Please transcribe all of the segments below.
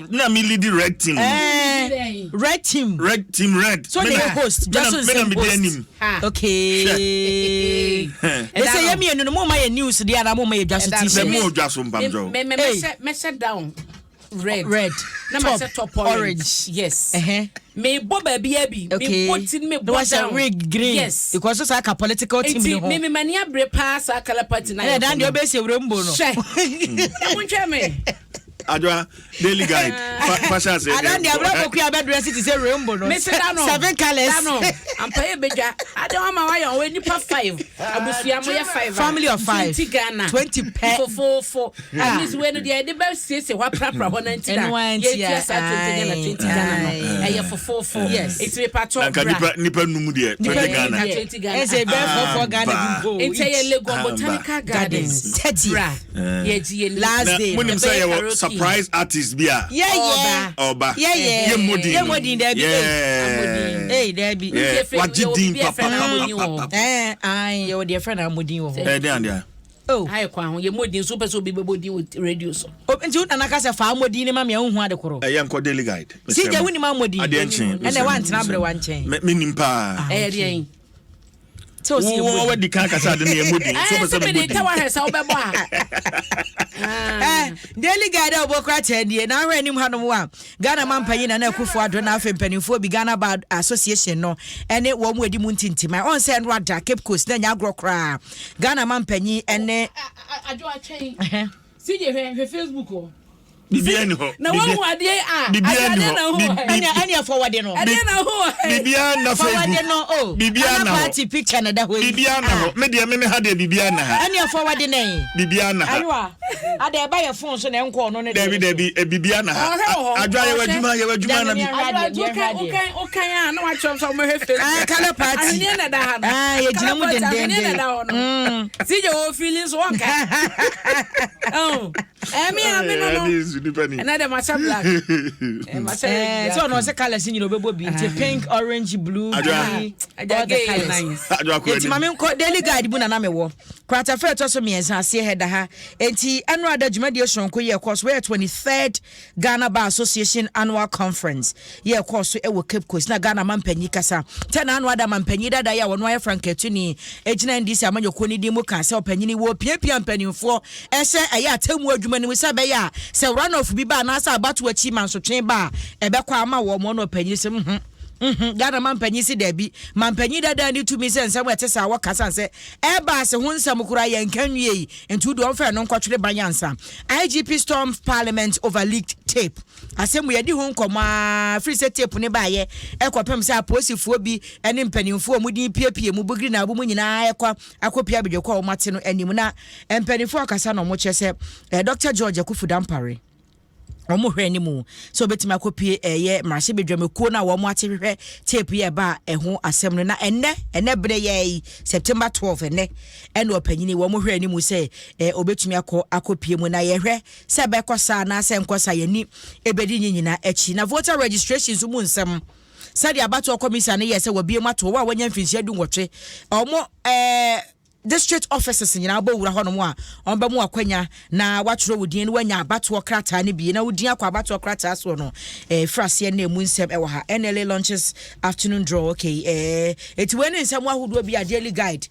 na me lead red team no. Eh, red team. Red team, red. So they host. Me na Just me na me di host. anim. Okay. They say yɛ mmienu no mo ma yɛ news deɛ anaa mo ma yɛ dwa so Sɛ t-shirt. mo dwa so mpamjɔ. Me me Hey. mɛhyɛ down red. Red. Na Top, mahyɛ top orange. orange. Yes. Uh-huh. Mebɔ baabi abi. Okay. Mebɔ ti mebɔ Na wahyɛ down. wig green. Yes. Because so saa ka political team ni Nti ho. me me mani abere paa saa colour party na. Ɛna dan deɛ ɔbɛsi ewura mbo no. Hyɛ. Ɛmo me. Adwoa, Daily Guide. Fa hyɛ ase. Adan deɛ abira kɔkɔ abɛ dress ti sɛ rainbow no. Mesi da no. Seven colours. Da no. Ampa yɛ bedwa. Ade wɔn ma wayɛ wɔn nipa five. Abusua mo yɛ five a. Family of five. 20 Ghana. 20 pɛ. Fofofo. At least wei no deɛ yɛde bɛ siesie hɔ aprapra hɔ na nti na. Ɛno ara nti a, Yɛtua saa 20 Ghana aye, 20 Ghana no. aye. Ɛyɛ fofofo. Yes. Nti mepa Na tɔ nka bra. nipa num deɛ Nipa 20 Ghana. deɛ. 20 Ghana. Ɛsɛ bɛɛ 4 4 Ghana Ah, bi mpo. Nti ɛyɛ Legon Ah, Botanical Gardens. Gardens. 30th. Bra. Yɛgye yɛn ni. Last Na day. monim sɛ Ɛbɛyɛ yɛwɔ karaoke. surprise artist bi a Yeah, yeah. ɔba. Yeah, yeah. Yɛ mmɔdin. Yɛ mmɔdin daabi. Yeah. Hey, daabi. Yeah. Nti efe- Wagye yɛwɔ din biribi a yɛfrɛ no amoni wɔ hɔ. papapapapa. Eh, ayi, yɛwɔ deɛ fɛ na amodin wɔ hɔ. Ɛɛ deɛ adeɛ. Oh. Ayɛ kwan ho yɛ mmɔdin so wopɛ sɛ obi bɛbɔ din wɔ radio so. O, nti wo nana ka sɛ fa amodin ne ma me a wohu ade koro. Ɛyɛ nkɔ Daily Guide. Si gya wonim amodin. Adeɛ nkyen. Ɛna wantena abrɛ wankyɛn. Me nim paa. Ɛyɛ deɛn? Sɛ ɔsi Wo yɛ mmɔdin. wadi kan kasa ade no yɛ mmɔdin. So Ɛɛ pɛ sɛ sɛ mede mebɔ tɛ din. wahwɛ sɛ wobɛbɔ a. Eh, Daily Guide a wɔbɔ kora kyɛn deɛ na ahwɛ anim hanom a Ghana mampanyin Nana Akufo Addo na afei mpanimfoɔ bi Ghana Bar Association no ɛne wɔn mu adi mu ntintima ɔn sɛ ɛno ada Cape Coast na nya agorɔ koraa Ghana mampanyin ɛne Adwo atwɛn. CJ, hwɛ Facebook o. Biribiara ni hɔ. Na wɔn hu adeɛ a. Biribiara ni Adeɛ na hɔ. ho wɔ ha. Ɛne ɛfɔwɔde no. Adeɛ na ho wɔ ha. Biribiara na Fɔwɔde Facebook. no o. Biribiara na Ghana hɔ. party picture na da hɔ yi. Biribiara na hɔ. Me deɛ me ha deɛ biribiara na ha. Ɛne ɛfɔwɔde no yi. Biribiara na ha. Ayiwa ada ɛba yɛ phone so na ɛnkɔ ɔno ne Dabi dabi eh, biribiara na ha. Ɔhwɛ wɔ hɔ. Adwoa, yɛwɔ Ɔhwɛ. adwuma, yɛwɔ adwuma na bi. Adwo adwo wokan wokan wokan a na wakyerɛ sɛ wɔhwɛ Facebook. Ah, colour party. Ahweneɛ na da ha no. Ah, yɛgyina mu Colour party, dendenden. ahweneɛ na da hɔ no. CJ wɔ feeling so wɔnka. Oh, ɛmi a mi no no. Ɛne nsu nipa ni. Ɛnɛ de mahyɛ black. Mahyɛ Eh, red. sɛ ɔno ɔsɛ colours nyina ɔbɛbɔ bi nti pink, orange, blue, Adwoa. green, all the Agya colours. nice. Adwoa kɔ Enti anim. ma menkɔ Daily Guide mu na na mewɔ kratafa ɛtɔ so mmiɛnsa aseɛ hɛ da ha. Enti ɛno ada dwumadie soronko yɛ ɛkɔ so wɔyɛ 23rd Ghana Bar Association Annual Conference yɛ ɛkɔ so ɛwɔ Cape Coast na Ghana mampanyin kasa tɛ na ano ada mampanyin dada yɛ a wɔno ayɛ frankatuni egyina NDC amanyɔkuo ne din mu ka sɛ ɔpanyini wɔ piapia mpanimfoɔ ɛsɛ ɛyɛ atemmu adwuma no mu sɛ ɛbɛyɛ a sɛ runoff bi ba anaasɛ abato akyi mansotwe ba a ɛbɛkɔ ama wɔn mo no. Ɔpanyin sɛ Ghana mampanyin si daabi, mampanyin dada ne tumi sɛ nsɛm a ɛte saa wɔkasa sɛ ɛba ase ho nsɛm koraa yɛnka nwie yi nti wode ɔmfa ɛno nkɔtwere ban yansa. IGP storm parliament over leaked tape. Asɛm yɛdi ho nkɔmmɔ a firi sɛ tape ne baayɛ ɛkɔpem sɛ apolisifoɔ bi ne mpanimfoɔ a wɔn piepie mu bugiri na abo mu nyinaa ɛkɔ akɔpia abadwakɔ a wɔn ate no anim na mpanimfoɔ akasa na wɔn kyerɛ sɛ Dr George Akufu Dampare wɔn hwɛ anim sɛ wɔbɛtumi akɔpie ɛyɛ mmarahyɛbadwamakuo no a wɔn ate hwehwɛ tape yɛ ɛba a ɛho asɛm no na ɛnɛ berɛ yɛ yi September 12 ɛnɛ ɛna ɔpanyini wɔn hwɛ anim sɛ ɔbɛtumi akɔ akɔpie mu na yɛhwɛ sɛ ɛbɛkɔ saa anaasɛ nkɔ saa yɛni ɛbɛdi ne nyinaa akyi. Na voter registration nso mu nsɛm sɛdeɛ abatoɔ kɔmisa no yɛ sɛ wɔbie mu ato wɔ a wɔanya mfinhyia 18 ɔmo district offices nyinaa bɔ wura hɔnom a ɔmbɛ mu akwanya na watwerɛ wo din na wanya abatoɔ krataa no bi na wo din akɔ abatoɔ krataa soɔ no. Firi aseɛ na emu nsɛm ɛwɔ ha. NLA launches afternoon draw. Okay, eti wei ne nsɛm ahodoɔ bi a Daily Guide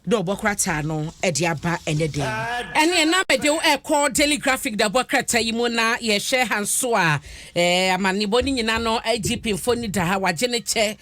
de ɔbɔ krataa no ɛde aba ɛnɛ den. Ɛne ɛna mɛde wo ɛkɔ Daily Graphic da bɔ krataa yi mu na yɛhwɛ ha nso a amanebɔ ne nyinaa no IGP mfoni da ha wagye ne kyɛ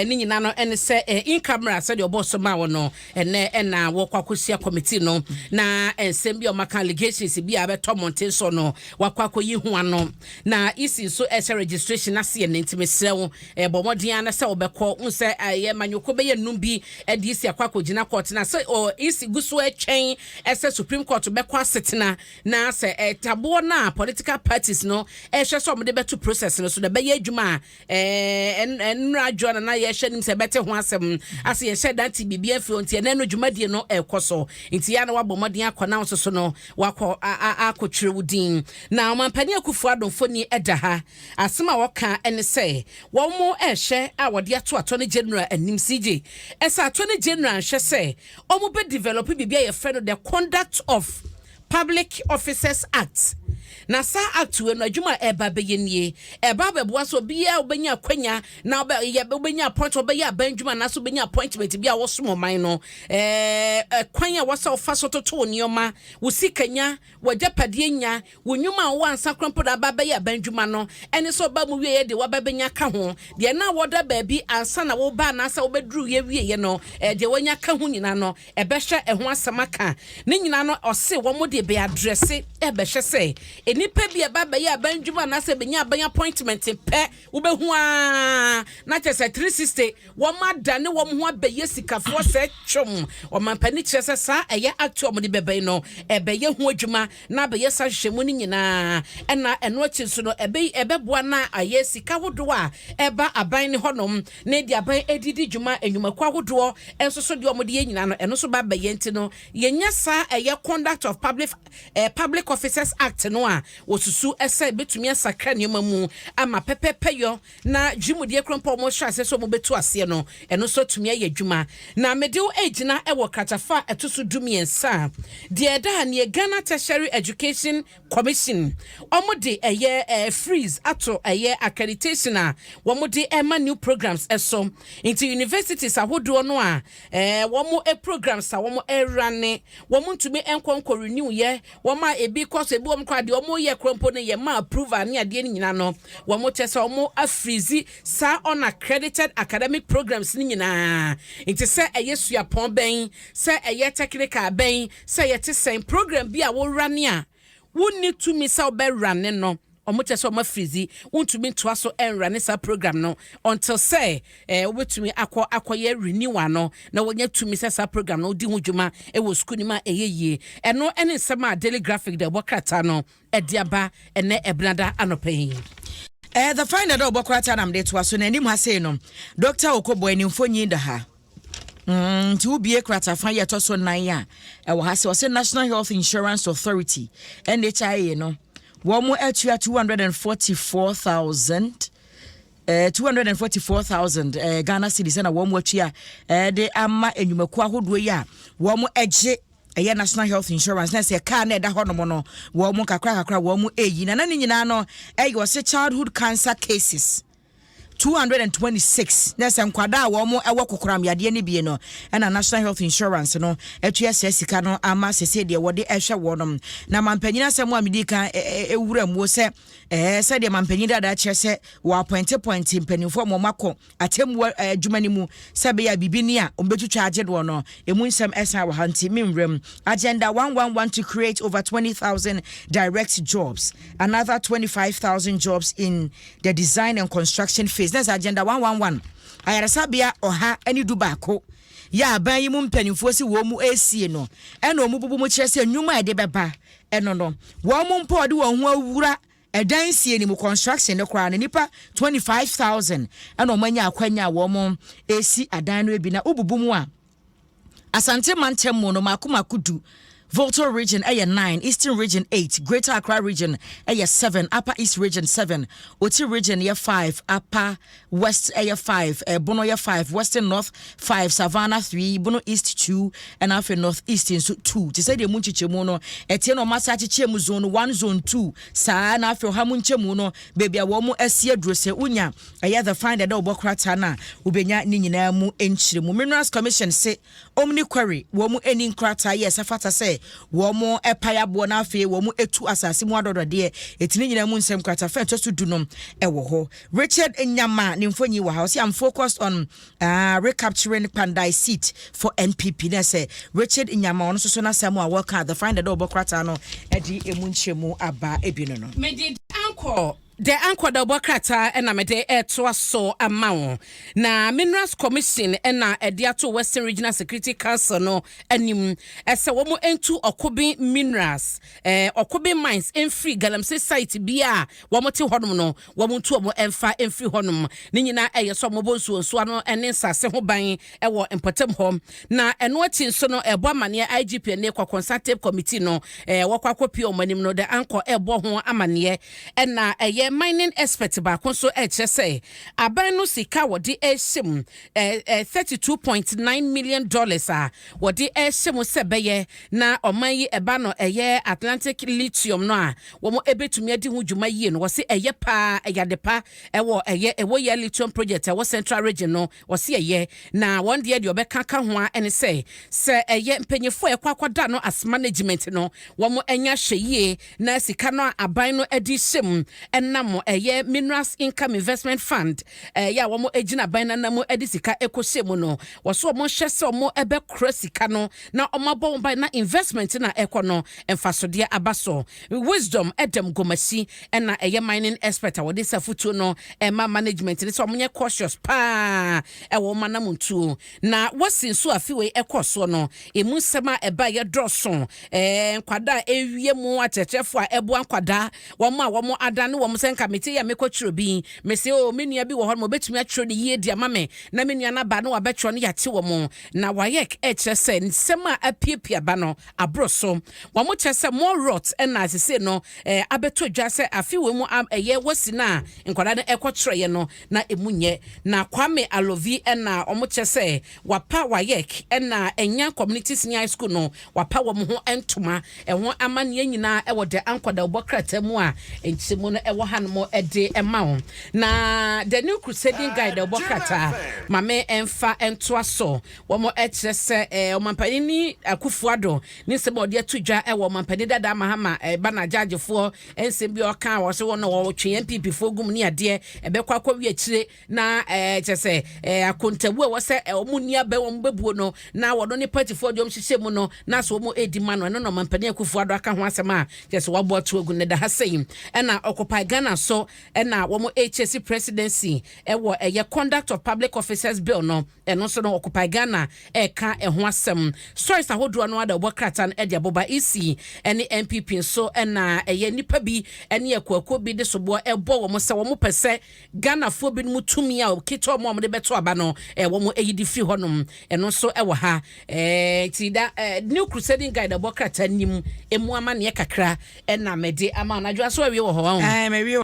ne nyinaa no ɛne sɛ in camera sɛdeɛ ɔbɔ so ma wɔ no ɛnɛ ɛna wɔkɔ akɔhyia committee no na nsɛm bi a ɔmaka, allegations bi a bɛtɔ mmɔnten so no wakɔ akɔyi ho ano na EC nso ɛhyɛ registration ase yɛ ne. Nti mesrɛ wo, bɔ mmɔden ara sɛ wobɛkɔ n sɛ ɛyɛ manyoko bɛyɛ nnum bi ɛde EC akɔ akɔgyina court na sɛ EC gu so ɛtwɛn ɛsɛ Supreme Court bɛkɔ asetena na sɛ ɛtaboɔ no a political parties no ɛhwɛ sɛ ɔmode bɛto process no so na ɛbɛyɛ adwuma a ɛnnora adwoa na na yɛhwɛ nim sɛ ɛbɛte ho asɛm ase yɛhyɛ dante biribi afiri hɔ. Nti ɛnɛ no dwumadie no ɛkɔ so nti yɛa na wabɔ mmɔden akɔ na wo nso so no wakɔ akɔtwerɛ wo din. Na ɔmampanin Akufo Addo mfoni ɛda ha. Asɛm a wɔka ɛne sɛ wɔn mo ɛrehwɛ a wɔde ato Attorney General anim CJ ɛsɛ Attorney General nhwɛ sɛ wɔn bɛ develop biribi a yɛfrɛ no the Conduct of Public Officers Act. Na saa act wei no, adwuma a ɛba bɛyɛ nie: ɛba bɛboa sɛ obiara wobɛnya akwanya na wobɛnya appointment, wobɛyɛ aban dwuma anaasɛ wobɛnya appointment bi a wɔsom ɔman no, ɛkwan a wɔsɛ wɔfa so toto nneɛma, wo sikanya, w'agyapadeɛ nya, wo nnwuma a wɔwɔ ansa kora mpo na aba bɛyɛ aban dwuma no, ɛne sɛ ɔba mu wieɛ de waba bɛnya ka ho deɛ na wɔda baabi ansa na woba anaasɛ wobɛduru yɛ wieɛ no, deɛ wɔnya ka ho nyinaa no, ɛbɛhwɛ ɛho asɛm aka ne nyinaa no. Ɔse wɔn de bɛ address, ɛbɛhwɛ sɛ nnipa bi ɛba bɛyɛ aban dwuma anaasɛ bɛnya aban appointment pɛ, wobɛhu aa na kyerɛ sɛ 360 wɔn adane wɔn ho abɛyɛ sikafoɔ sɛ twom. Ɔmampanin kyerɛ sɛ saa ɛyɛ ato a wɔde bɛbɛn no, ɛbɛyɛ ho adwuma na abɛyɛ sa hwehwɛmu no nyinaa. Ɛna ɛno akyi nso no, ɛbɛboa na ayɛ sika ahodoɔ a ɛba aban ne hɔnom ne de aban adidi dwuma, nnwumakuo ahodoɔ nso so deɛ wɔde yɛ nyinaa no, ɛno nso ba bɛyɛ. Nti no yɛnya saa ɛyɛ Conduct of Public Officers Act no a wɔsusu ɛsɛ bɛtumi asakra nneɛma mu ama pɛpɛpɛ yɔ na dwumadie koro mpo a wɔhyɛ aseɛ sɛ wɔbɛtu aseɛ no, ɛno nso atumi ayɛ adwuma. Na mede wo gyina wɔ kratafa a ɛto so 13 a deɛ ɛda ha neɛ Ghana Tertiary Education Commission, wɔn de ɛyɛ freeze ato ɛyɛ accreditation a wɔn de ɛma new programs ɛso. Nti universities ahodoɔ no a wɔn programs a wɔn ɛrane, wɔn ntumi nkɔ renew yɛ wɔn a ebi kɔ so, ebi wɔn kɔ adeɛ wɔn yɛ koro mpo no yɛ ma approval ne adeɛ no nyinaa no, wɔn kyɛ sɛ wɔn afreeze saa unaccredited academic programs no nyinaa. Nti sɛ ɛyɛ suapɔn bɛn, sɛ ɛyɛ technical bɛn, sɛ yɛte sɛn program bi a wɔrane a wonni tumi sɛ wobɛrane no, ɔmo kyɛ sɛ ɔmo afreeze, wontumi ntoa so ɛnrane saa program no until sɛ wobɛtumi akɔ akɔyɛ renewal no na wɔnya tumi sɛ saa program no wodi ho dwuma ɛwɔ sukuu no mu a ɛyɛ yie. Ɛno ɛne nsɛm a Daily Graphic de ɛbɔ krataa no ɛde aba ɛnɛ ɛbenada anɔpɛ yi. The Finder dɛ ɔbɔ krataa nam de toa so n'anim ha sei no, Dr. Okoe Boye ne mfonyin da ha. Nti wobie kratafa yi ɛtɔ so nan a ɛwɔ ha sɛ ɔsɛ National Health Insurance Authority, NHIA no, wɔn mo atua 244,000 244,000 Ghana cedis ɛna wɔn mo atua de ama nnwumakuo ahodoɔ yi a wɔn mo agye ɛyɛ National Health Insurance, na sɛ kaa na ɛda hɔnom no, wɔn mo kakra kakra wɔn mo ɛyi na ne nyinaa no ɛyɛ ɔsɛ childhood cancer cases 226, na sɛ nkwadaa a wɔn wɔ kokoram yadeɛ no bie no, ɛna National Health Insurance no atua sɛ sika no ama sese deɛ wɔde ɛhwɛ wɔn. Na mampanyin asɛm a medi kan ewura mu sɛ sɛdeɛ mampanyin dada kyerɛ sɛ wɔ appoint mpanimfoɔ a wɔn akɔ atemmuo adwuma no mu sɛ bɛyɛ biribi ni a wɔbɛtwitwa agye doɔ no, emu nsɛm ɛsan wɔ ha. Nti memmerɛ mu, Agenda 111 to create over 20,000 direct jobs, another 25,000 jobs in the design and construction phase. Na sɛ Agenda 111 ayaresabea 111 yɛ aban yi mu mpanimfoɔ si wɔn mu esie no, ɛna wɔn bubu mu kyerɛ sɛ nnwuma a yɛde bɛba ɛno no, wɔn mu mpo ɔde wɔn ho awura ɛdan sie ne mu, construction no koraa no, nipa 25,000 ɛna wɔn anya akwanya a wɔn esi adan no bi. Na wobubu mu a, Asante mantam mu no mako mako 10, Volta Region ɛyɛ 9, Eastern Region 8, Greater Accra Region ɛyɛ 7, Upper East Region 7, Oti Region yɛ 5, Upper West ɛyɛ 5, Bono yɛ 5, Western North 5, Savannah 3, Bono East 2, ɛna afei North East nso 2. Te sɛ deɛ mu nkyekyɛmu no ɛtie na ɔmo asa akyekyɛ mu zone 1, zone 2 saa. Na afei ɔha mu nkyɛmu no, baabi a wɔn asi aduro sɛ wonya ɛyɛ The Finder dɛ ɔbɔ krataa no a, wobɛnya ne nyinaa mu nkyerɛ mu. Minerals Commission se Omni Quarry, wɔn mu ani nkrataa yɛ ɛsɛ fata sɛ wɔn mo ɛpae aboɔ, na afei wɔn mo etu asase mu adɔdɔdeɛ etini nyinaa mu nsɛm kratafa ɛtɔ so 10 no ɛwɔ hɔ. Richard Nyama ne mfonyi wɔ ha, ɔsi "I'm focused on recapturing Kpandai seat for NPP." Na sɛ Richard Nyama, ɔno nso so n'asɛm a wɔka, The Finder dɛ ɔbɔ krataa no ɛde emu nkyɛn aba ebi no. Mede ankɔ The Anchor da ɔbɔ krataa ɛna mede ɛtoa so ama wo. Na Minerals Commission ɛna ɛde ato Western Regional Security Council no anim ɛsɛ wɔn ntu Ɔkobi Minerals, Ɔkobi Mines mfiri galamsey site bi a wɔn te hɔnom no, wɔn ntu wɔn ɛmfa mfiri hɔnom. Ne nyinaa ɛyɛ sɛ wɔn bɔ nsuo nsuo ano ɛne nsase ho ban ɛwɔ mpɔtam hɔ. Na ɛno akyi nso no, ɛbɔ amaneɛ IGP ne kɔ consultative committee no wɔkɔ akɔpie wɔn anim no, The Anchor ɛbɔ ho amaneɛ. Ɛna ɛyɛ Mining expert baako nso ɛkyerɛ sɛ aban no sika wɔde ɛhyɛ mu $32.9 million a wɔde ɛhyɛ mu sɛ bɛyɛ na ɔman yi ɛba no ɛyɛ Atlantic Lithium no a wɔn ɛbɛtumi adi ho dwuma yie no, wɔsi ɛyɛ paa, ɛyɛ ade pa. Ɛwɔ ɛyɛ Ewoyaa Lithium Project ɛwɔ Central Region no, wɔsi ɛyɛ na wɔn deɛ ɔbɛka ka ho a ɛne sɛ ɛyɛ mpanyinfoɔ a ɛkɔ akɔda no as management no, wɔn anya hwɛ yie na sika no a aban no de hyɛ mu ɛnam ɛyɛ Minerals Income Investment Fund ɛyɛ a wɔn gyina aban no anam de sika ɛkɔhyɛ mu no, wɔso wɔn hyɛ sɛ wɔn ɛbɛkora sika no na wɔn abɔ wɔn ban na investment na ɛkɔ no mfasodeɛ aba so. Wisdom Ɛdɛm Gomasi ɛna ɛyɛ mining expert a wɔde safutuo no ɛma management ne sɛ wɔn nyɛ cautious paa ɛwɔ wɔn anam ntuo. Na wɔsi nso afiwei ɛkɔ soɔ no, emu nsɛm a ɛba yɛ dɔɔso. Nkwadaa a ewie mu, akyerɛkyerɛfoɔ a ɛboa nkwadaa, wɔn a wɔn adane wɔn sɛ nka mete yɛ mekɔtwerɛ bi, mese o, me nua bi wɔ hɔ no, obɛtumi atwerɛ ne yie di ama me na me nua no aba na wabɛtwerɛ no, yɛate wɔn. Na WAEC ɛkyerɛ sɛ nsɛm a apiapia ba no aboro so. Wɔn kyerɛ sɛ more rot ɛna asese no abɛtɔ dwa sɛ afi wɔ mu ɛyɛ wɔsi no a nkwadaa no ɛkɔtwerɛeɛ no na emu nyɛ. Na Kwame Alovi ɛna wɔn kyerɛ sɛ wapa WAEC ɛna Ɛnya Community Senior High School no, wapa wɔn ho ntoma. Ɛho amanneɛ nyinaa ɛwɔ The Anchor da wɔbɔ krataa mu a nkyɛmu no ɛwɔ hanom ɛde ɛma wɔn. Na The New Crusading Guide ɛwɔ krataa maame ɛmfa ɛntoa so. Wɔn ɛkyerɛ sɛ ɔmampanin ni Akufo-Addo ne nsɛm a ɔde ato dwa ɛwɔ ɔmampanin dada Mahama ɛba na agyaagyefoɔ nsɛm bi a ɔka a wɔsɛ wɔn na wɔtwe NPP foɔ gum ne adeɛ ɛbɛkɔ akɔwi akyire na kyerɛ sɛ akontabu a ɛwɔ sɛ wɔn ni abɛn wɔn bɛbuo no na wɔn ne partyfoɔ deɛ wɔn hyehyɛ mu no na so wɔn edi ma no. Ɛno na ɔmampanin Akufo-Addo aka ho asɛm a kyerɛ sɛ wɔabɔ ato agu ne da ha sɛyi. Ɛna Occupy Ghana so ɛna wɔn HSC presidency ɛwɔ ɛyɛ Conduct of Public Officers Bill no, ɛno nso no Occupy Ghana ɛka ɛho asɛm. Stories ahodoɔ no ada wɔbɔ krataa no ɛde aboba. EC ɛne NPP nso ɛna ɛyɛ nipa bi ɛne akuakuo bi de soboɔ ɛbɔ wɔn sɛ wɔn pɛ sɛ Ghanafoɔ binom tumi a ketewa wɔn a wɔde bɛto aba no wɔn ayi de firi hɔnom. Ɛno nso ɛwɔ ha. Ti da New Crusading Guide ɛbɔ krataa nim emu amaneɛ kakra ɛna mɛde ama anadwo aso awie wɔ hɔ. Ɛɛ, mɛwie.